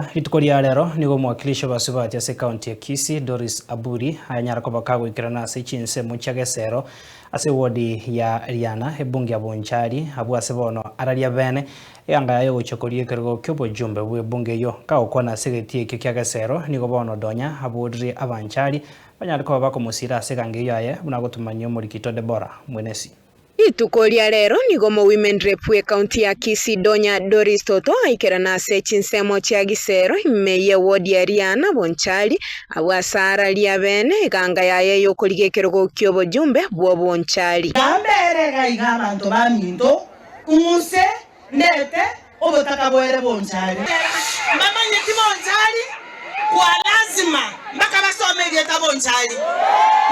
Buya, rituko ria rero nigo omowakilishi obasubati ase ekaunti ya Kisii Doris Aburi anyare koba kagoikerana ase chinsemo chia Gesero ase ewodi ya Riana ebunge ya Bonchari abwo ase bono araria bene eanga yaye ogochia koria ekerogo kiobojumbe bw'ebunge eyio. Kagokwana ase egetii ekio kia Gesero nigo bono Donya aborire abanchari banyare koba bakomosira ase eganga eyio yaye buna agotumanyia omorikito Deborah Mwenesi. Rituko ria rero nigo omowomen rep bw'ecounty ya Kisii Donya Doris Toto aikerana ase chinsemo chia Gisero ime ye ward ya Riana Bonchari abwo ase araria bene eganga yaye y'okorigia ekerogo ki'obojumbe bw'obonchari. Gambere iga iga abanto baminto, ng'use ndete obotaka boere bonchari. Mbamanyeti bonchari kwa lazima mpaka basome erieta bonchari.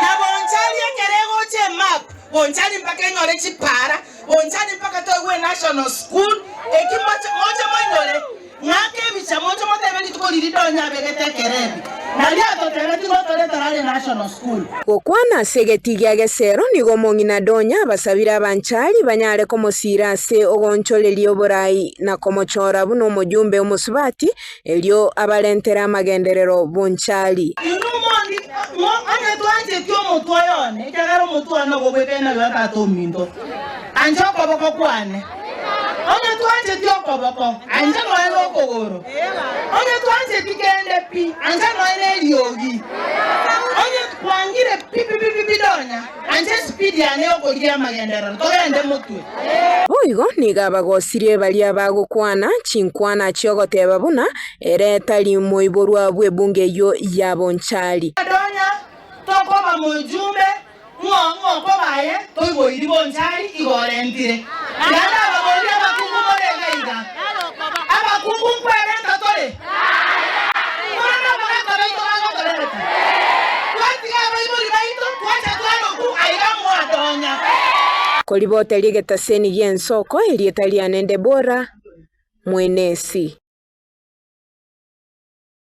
Na bonchari ekero egocha emap, bonchari mpaka enyore chipara, bonchari mpaka toigwe national school, eki moche moche moinyore. Ng'ake ebicha moche motebe rituko riria Donya abegete ekerebi, nario atotebeti ngotoretera are National School. Gokwana ase egetii gia Gesero nigo omong'ina Donya abasabire abanchari banyare komosiira ase ogoonchoreria oborai na komochora buna omojumbe omosubati, erio abarentere amagenderero bonchari. Inwe mondi, ng'o onye twancheti omotwe oyo one, ekiagera omotwe one ogobwekaine na oyo o tata ominto, ancha okoboko kwane. Onye twancheti okoboko, ancha nonya nokogoro. Onye twancheti kende pi, ancha nonya neriogi. Onye kwangire pi pi pi pi nonya, ancha esipidi yane yokorigia amagenderero, togende motwe. Boigo nigo abagosirie baria bagokwana chinkwana chi'ogoteba buna ere tari moiborwa bw'ebunge eyio ya Bonchari. Nonya tokoba mojumbe Ng'o ng'o okoba aye toiboiri bonchari igo orentire? Naende ababoria abakungu more iga iga, Abakungu nkwerenta tore? Korende abagaaka baito bagotorerete, twatiga abaibori baito, twacha twaroku aiga mwadonya. Koriboteria egetaseni gi'ensoko, erieta riane Debora, mwenesi.